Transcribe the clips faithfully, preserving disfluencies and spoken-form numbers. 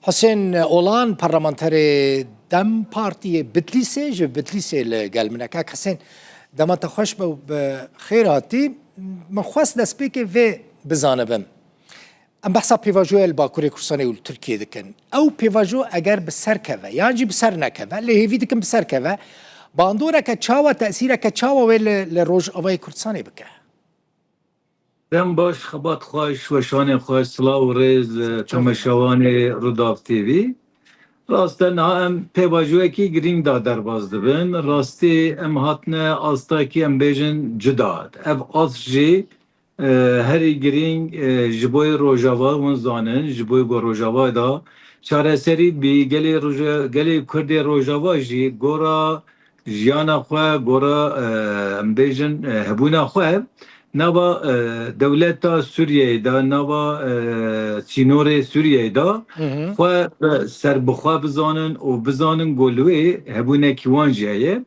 Husên Olan, parlamenterê DEM Partiyê Bitlîsê, ji Bitlîsê li gel min e. Kak Husên, dema te xweş be û bi xêr hatî. Min xwest destpêkê vê bizanibim. Em behsa pêvajoya li Bakurê Kurdistanê û li Tirkiyê dikin. Ew pêvajo eger bi ser keve, yan jî bi ser nekeve, lê hêvî dikin bi ser keve, bandoreke çawa, tesîreke çawa wê li, li Rojavayê Kurdistanê bike? Dem baş, xebat xweş, weşanê xweş, silav û rêz li temaşevanê Rûdaw T V. Rast e, niha em pêvajoyekî girîng da derbas dibin. Rastî em hatine astekî, em bêjin, cuda. Ev ast jî, e, herî girîng, e, ji bo yê Rojava, hûn zanin, ji bo yê ku Rojava da çareserî bî, gelê Roja-, gelê Kurdê Rojava jî gora jiyana xwe, gora, e, em bêjin, e, hebûna xwe nava, e, dewleta Sûriyeyê de, nava, e, sînorê Sûriyeyê de Hı hı. xwe bi serbixwe bizanin û bizanin ku li wê hebûnekî wan jî heye.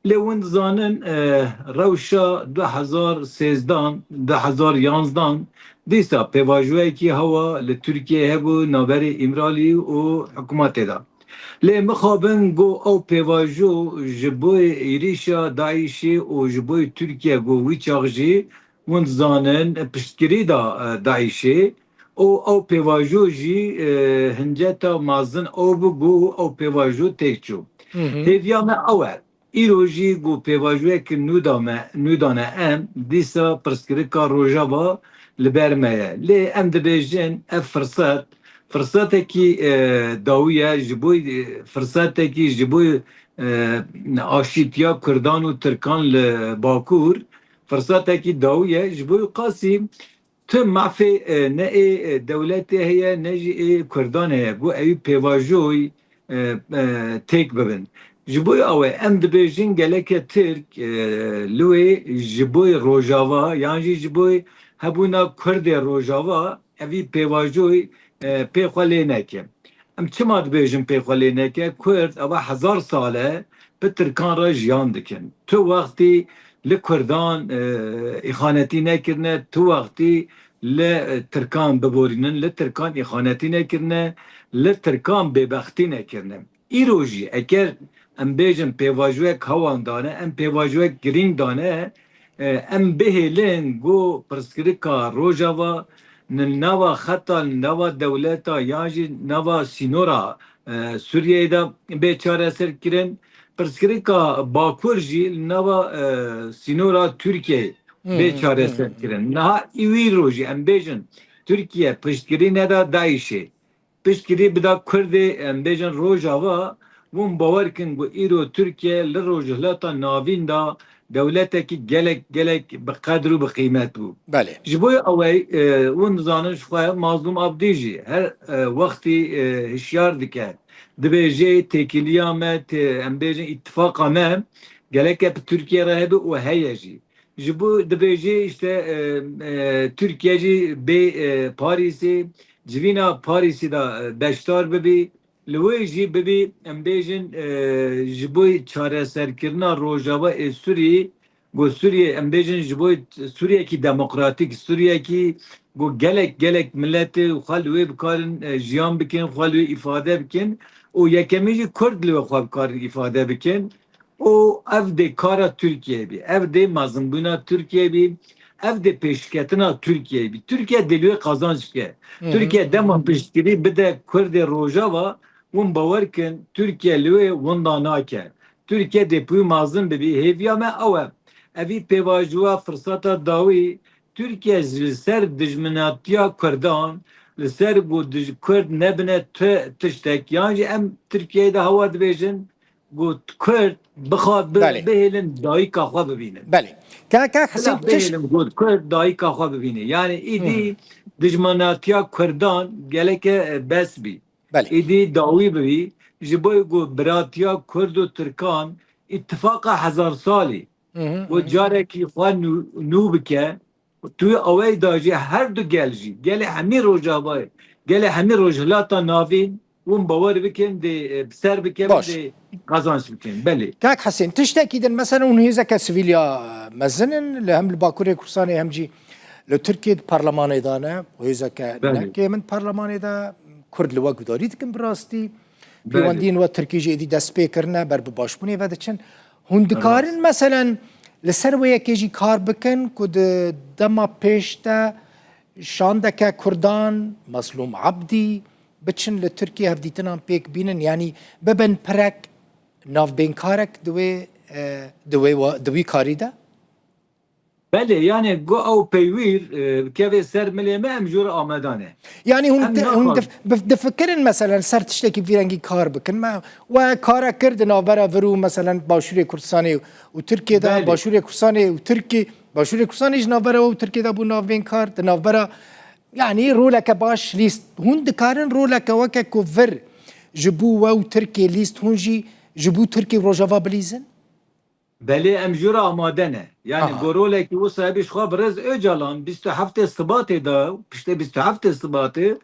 Lê hûn dizanin, e, rewşa du hezar sêzdan, du hezar yanzdan dîsa pêvajoyekî hewa li Tirkiyeyê hebû navberê Îmralî û hikûmetê de. Lê mixabin ku ew pêvajo ji bo êrîşa DAIŞê û ji bo Tirkiye ku wî çax jî hûn dizanin piştgirî da, e, DAIŞê û ew pêvajo jî, e, hinceta mezin ew bû ku ew pêvajo têk çû. Hı hı. Hêviya me ew e. Îro jî ku pêvajoyek nû da me, nû dane em, dîsa pirsgirêka Rojava li ber me ye. Lê em dibêjin ev firset, firsetekî, e, dawî ye, ji bo, e, firsetekî ji bo, e, aşîtiya Kurdan û Tirkan li Bakur, firsetekî dawî ye, ji bo qasî tu mafê, e, ne ê, e, dewletê heye, ne jî ê Kurdan heye, ku ew pêvajoyî, e, e, têk bibin. Ji bo ew ê em dibêjin geleke Tirk, e, li wê ji bo Rojava, yan jî ji bo hebûna Kurdê Rojava, evî pêvajoyî, e, pê xwe lê neke. Em çima dibêjin pê xwe lê neke? Kurd eva hezar sal e bi Tirkan re jiyan dikin. Tu wextî li Kurdan, e, îxanetî nekirine, tu wextî li, e, Tirkan biborînin, li Tirkan îxanetî nekirine, li Tirkan bêbextî nekirine. Îro jî eger em bêjin pêvajoyek hewan dane, em pêvajoyek girîng dane, e, em bihêlin ku pirsgirêka Rojava li nava xeta, li nava dewleta yan jî nava sînora, e, Sûriyeyê de bê çareserkirin. Pirsgirêka Bakur jî li nava, e, sînora Tirkiyeyê Hı bê hı, hı hı. çareserkirin. Niha î wî rojî em bêjin Tirkiye piştgirî neda DAIŞê. Piştgirî bida Kurdê, em bêjin Rojava, hûn bawer kin ku îro Tirkiye li Rojhilata Navîn de dewletekî gelek, gelek bi qedr û bi qîmet bû. Belê. Ji bo ew ê, e, hûn dizanin ji xwe Mazlûm Abdî jî her, e, wextî, e, hişyar dike. Dibêje têkiliya me, tê-, em bêjin îtifaqa me geleke bi Tirkiye re hebe û heye jî. Ji bo dibêjê, işte, e, e, Tirkiye jî bê, e, Parîsê, civîna Parîsê de, e, beşdar bibî, li wê jî bibî, em bêjin, e, ji bo çareserkirina Rojava ê Sûrî, ku Sûriyê, em bêjin ji bo Sûriyekî demokratîk, Sûriyekî ku gelek, gelek miletê xwe li wê bikarin, e, jiyan bikin, xwe li wê îfade bikin û yekemî jî Kurd li wê xwe bikarin îfade bikin. Û ev dê kara Tirkiyeyê bî, ev dê mezinbûna Tirkiyeyê bî, ev dê pêşketina Tirkiyeyê bî. Tirkiye dê li wê qazanc bike. Hı hı. Tirkiye dema piştgirî bide Kurdê Rojava, hûn bawer kin Tirkiye li wê winda nake. Tirkiye dê pû mezin bibî. Hêviya me ew e. Evî pêvajoya firseta dawî Tirkiye ji li ser dijminatiya Kurdan, li ser ku dij-, Kurd nebine ti-, tiştek, yan jî em Tirkiyeyê de hewa dibêjin, ku Kurd bixwa bi-, Belê. bihêlin dayika xwe bibînin. Belê. Kaka Bila Hesên tiş- bihêlin ku Kurd dayika xwe bibîne. Yani Hı hı. îdî dijminatiya Kurdan geleke, e, bes bî. Belê. Îdî dawî bibî, ji bo ku biratiya Kurd û Tirkan îtifaqa hezar salî Hı hı, hı hı. ku carekî xwe nû, nû bike, tu ewey da jî her du gel jî, gelê hemî Rojavayê, gelê hemî Rojhilata Navîn, hûn bawer bikin, dê, e, bi ser bikevin, Baş. dê qazanç bikin. Belê. Kak Hesên, tiştekî din, mesela, hûn hêzeke sivîl ya mezin in, li hem li Bakurê Kurdistanê hem jî li Tirkiyê di parlemanê de ne, hêzeke Belê. nekê min parlemanê de, Kurd li we gudarî dikin bi rastî. Belê. Pêwendiyên we Tirkî jî êdî dest pê kirine, ber bi başbûnê ve diçin. Hûn dikarin, rast, meselen, li ser wê yekê jî kar bikin ku di dema pêş de şandeke Kurdan, Mazlûm Abdî, biçin li Tirkiyê hevdîtinan pêk bînin, yanî bibin pirek navbênkarek di wê, e, di wê wa-, di wî karî de? Belê, yani go ew peywîr, e, kevê ser milê me, em jû re amade ne. Yani hûn Em ti-, hûn naxwazin. dif-, bif-, difikirin, meselen, ser tiştekî vî rengî kar bikin. Me, we kara kir di navbera vir û, meselen, Başûrê Kurdistanê û Tirkiye de, Belê. Başûrê Kurdistanê û Tirkiye, Başûrê Kurdistanê ji navbera we û Tirkiye de bû navbênkar, di navbera, yani roleke baş lîst. Hûn dikarin roleke weke ku vir ji bo we û Tirkiye lîst, hûn jî ji bo Tirkiye û Rojava bilîzin? Belê, em jû re amade ne. Yani Aha. Gorolekî wisa hebî ji xwe birêz Ocalan bîst û heftê Sibatê de, piştê bîst û heftê Sibatê,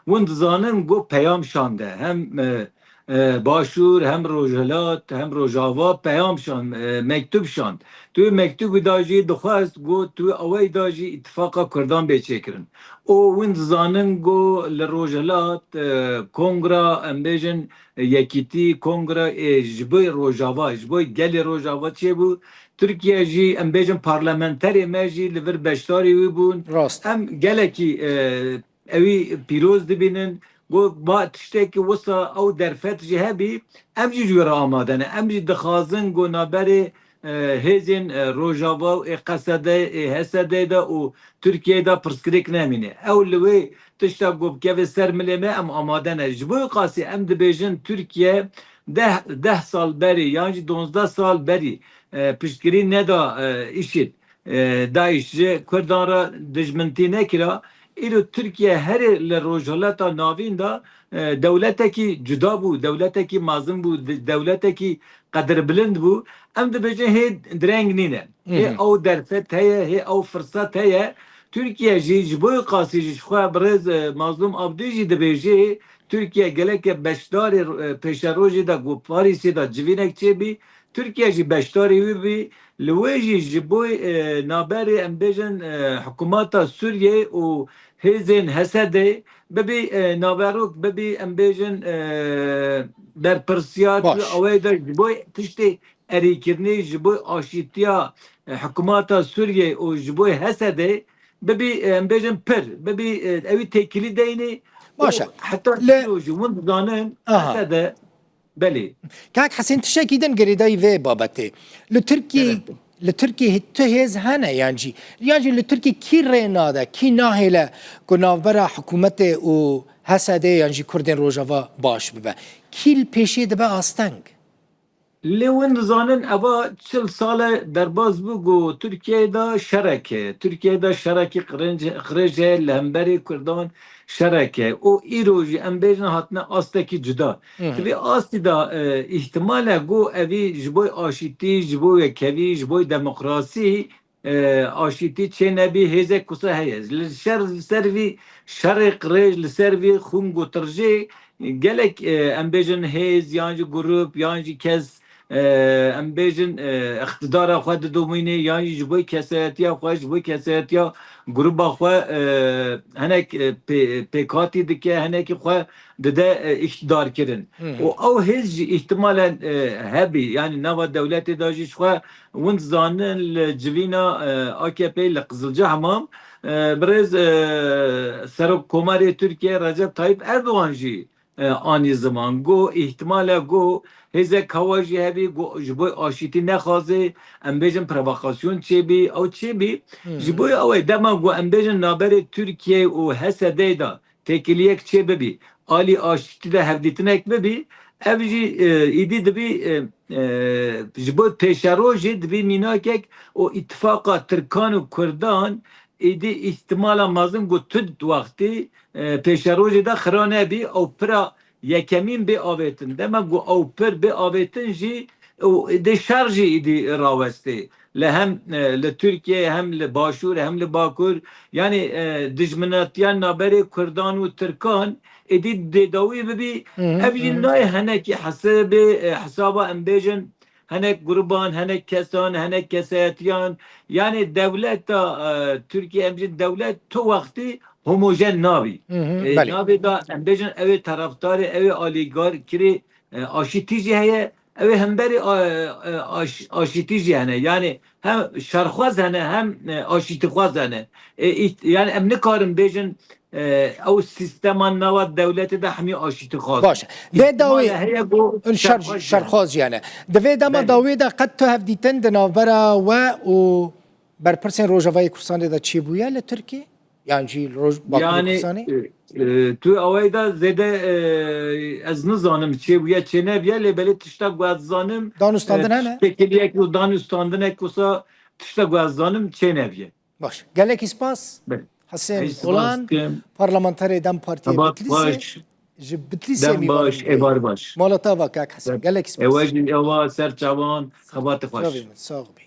hûn dizanin got peyam şande. Hem, e, e, Başûr, hem Rojhilat, hem Rojava peyam şand, e, mektub şand. Tu wê mektubî da jî dixwest, got tu ewey da jî îtifaqa Kurdan bê çêkirin. Û hûn dizanin got li Rojhilat, e, kongra, em bêjin, yekîtî, kongre, ê, ji bo Rojava, ji bo gelê Rojava çêbû. Tirkiye jî, em bêjin, parlamenterê me jî li vir beşdarî wî bûn. Rast. Em gelekî, e, ewî pîroz dibînin. Got, ba tiştekî wisa ew derfet jî hebî, em jî ji wê re amade ne. Em jî dixwazin ku navberê, e, hêzên, e, Rojava û ê Q S D, ê H S D de û Tirkiyeyê de pirsgirêk nemîne. Ew li wê tişta ku bikeve ser milê me, em amade ne. Ji bo qasî em dibêjin Tirkiye deh, deh sal berî yan jî duwazdeh sal berî, e, piştgirî neda, e, IŞİD, e, DAIŞ ji Kurdan re dijmintî nekira. Îro Tirkiye herê li Rojhilata Navîn de, e, dewletekî cuda bû, dewletekî mezin bû, de-, dewletekî qedirbilind bû. Em dibêjin hê direng nîne. Hê Hı hı. ew derfet heye, hê ew firsat heye. Tirkiye jî ji bo qasî jî ji xwe birêz, e, Mazlûm Abdî jî dibêje, Tirkiye geleke beşdarê, e, pêşerojê de ku Parîsê de civînek çêbî, Tirkiye jî beşdarê wî bî. Li wê jî ji bo, e, navberê em bêjin, e, hikûmeta Sûriyê û hêzên H S D bibî, e, naverok, bibî em bêjin, e, berpirsiyar Baş. Ew ê de ji bo tiştê erêkirinê ji bo aşîtiya, e, hikûmeta Sûriyê û ji bo H S D bibî, e, em bêjin pir, bibî, e, ewî têkilî deynê. Baş e. Û heta Le- îro jî hûn dizanin Aha. H S D, belê. Kak Hesên, tiştekî din girêdayî vê babetê. Li Tirkî, Evet. li Tirkî tu hêz hene yan jî, yan jî li Tirkî kî rê nade, kî nahêle ku navbera hikûmetê û H S D yan jî Kurdên Rojava baş bibe? Kî li pêşê dibe asteng? Lê hûn dizanin, eva çil sal e derbas bû ku Tirkiyeyê de şerek e. Tirkiyeyê de şerekî qirênc-, qirêj e, li hemberî Kurdan şerek e. Û îro jî em bêjin hatine astekî cuda. Hı hı. Di vê astî de, e, îhtimal e ku evî ji bo aşîtî, ji bo yekhevî, ji bo demokrasî, e, aşîtî çê nebî, hêzek wisa heye. Li ser, li ser vî şerê qirêj, li ser vî xûn gotirjê gelek, e, em bêjin hêz, yan jî grup, yan jî kes, e, em bêjin, e, îqtidara xwe didomîne, yan jî ji bo kesayetiya xwe, ji bo kesayetiya gruba xwe, e, hinek, e, pê-, pêkhatî dike, hinekî xwe dide, e, îktidar kirin. Hı hı. Û ew hêz jî îhtimalen, e, hebî, yanî nava dewletê de jî ji xwe hûn dizanin li civîna, e, A K P li Qizilcihemam, e, birêz, e, Serokkomarê Tirkiye Recep Tayyip Erdogan jî, e, anî ziman. Got, îhtimal e, got, hêzek hewa jî hebî, got, ji bo aşîtî nexwaze, em bêjin provokasyon çêbî, ew çêbî. Hı. Ji bo ew ê dema got, em bêjin naberê Tirkiye û H S D de têkiliyek çê bibî, alî aştî de hevdîtinek bibî, ev jî, e, îdî dibî, e, e, ji bo pêşerojê dibî mînakek û îtifaqa Tirkan û Kurdan îdî îhtimala mezin ku tu wextî, e, pêşerojê de xira nebî, ew pira yekemîn bê avêtin. Dema ku ew pir bê avêtin jî û dê şer jî îdî rawestê. Li hem, e, li Tirkiye, hem li Başûr, hem li Bakur, yanî, e, dijminatiya naberê Kurdan û Tirkan êdî dê dawî bibî. Hı hı, Ev jî hı hı. nayê hinekî hesabê, e, hesaba em bêjin, hinek gruban, hinek kesan, hinek kesayetiyan, yanî dewleta, e, Tirkiye, em jî dewlet tu wextî homojen nabî. Hı hı, E, belê. Nabê de em bêjin ew ê taraftarê, ew ê alîgarkirê, e, aşîtî jî heye, ew ê hemberî, e, e, aş-, aşîtî jî hene. Yani hem şerxwaz hene hem, e, aşîtîxwaz hene. E, îht-, yani em nikarin bêjin, e, ew sîstema nava dewletê de hemî aşîtîxwaz. Baş e. Vê dawî Heye ku in şer, şerxwaz şerxwaz yani. Di vê dema Belê. dawî de qet tu hevdîtin di navbera we û berpirsên Rojavayê Kurdistanê de çêbûye li Tirkiyê? Yan jî li Roj-, Bakurê Yani, Kurdistanê? e, e, tu awayî de zêde, e, ez nizanim çêbûye çênebiye, lê belê tişta ku ez zanim, Danûstandin e, hene? şekiliyek û danûstandinek wisa tişta ku ez zanim çênebiye. Baş. Gelekî spas. Belê. Hesên Ez spas Olan, dikim. parlamenterê dem Partiyê Xebat Bitlîsê. baş. Ji Bitlîsê Dem mîvan baş, bûye. êvar baş. Mala te ava kak Hesen. Dem- Gelekî spas. Ewe jî ewa ser çavan, xebatê xweş. Ravê min, sağ bî.